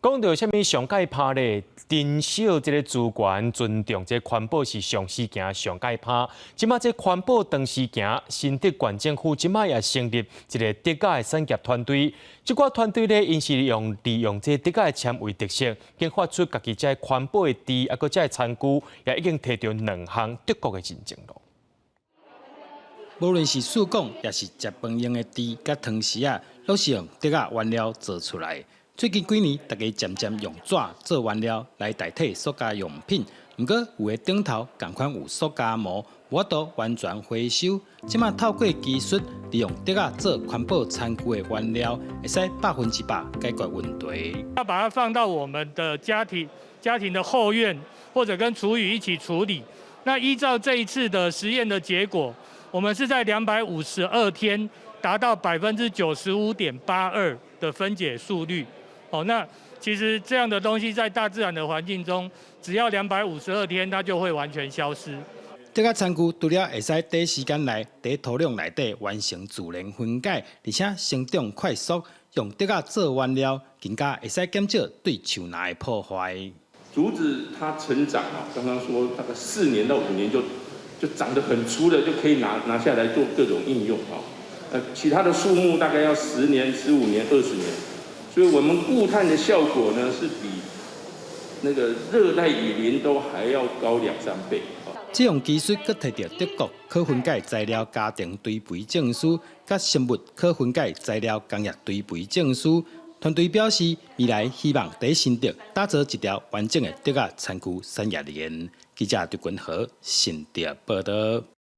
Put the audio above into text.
講到啥物上蓋拍咧，珍惜這个資源，尊重這個環保是上時行上蓋拍。這馬這環保當時行，新竹縣政府這馬也成立一个竹仔的產業團隊。這個團隊咧，𪜶是用利用這竹仔的纖維特色，研發出家己這環保的箸，啊，閣這餐具，也已經提著兩項德國的認證囉。無論是欶管，抑是食飯用的箸佮湯匙仔，攏是用竹仔原料做出來。最近幾年，大家漸漸用紙做原料來代替塑膠用品。毋過，有的頂頭仝款有塑膠膜，無法度完全回收。這馬透過技術，利用竹仔做環保餐具的原料，會使100%解決問題。要把它放到我們的家庭的後院，或者跟廚餘一起處理。那依照這一次的實驗的結果，我們是在252天達到95.82%的分解速率。哦，那其實這樣的東西在大自然的環境中，只要252天，它就會完全消失。這個餐具除了會使短時間內佇土壤內底完成自然分解，而且成長快速，用竹仔做原料，更加會使減少對樹林的破壞。竹子它成長啊，剛剛說大概4年到5年就長得很粗了，就可以拿下來做各種應用啊。其他的樹木大概要10年、15年、20年。所以我們固碳的效果呢，是比那個熱帶雨林都還要高兩三倍。這項技術閣提著德國可分解材料家庭堆肥證書，佮生物可分解材料工業堆肥證書。團隊表示，未來希望佇新竹打造一條完整的竹仔餐具產業鏈。記者劉君和新竹報導。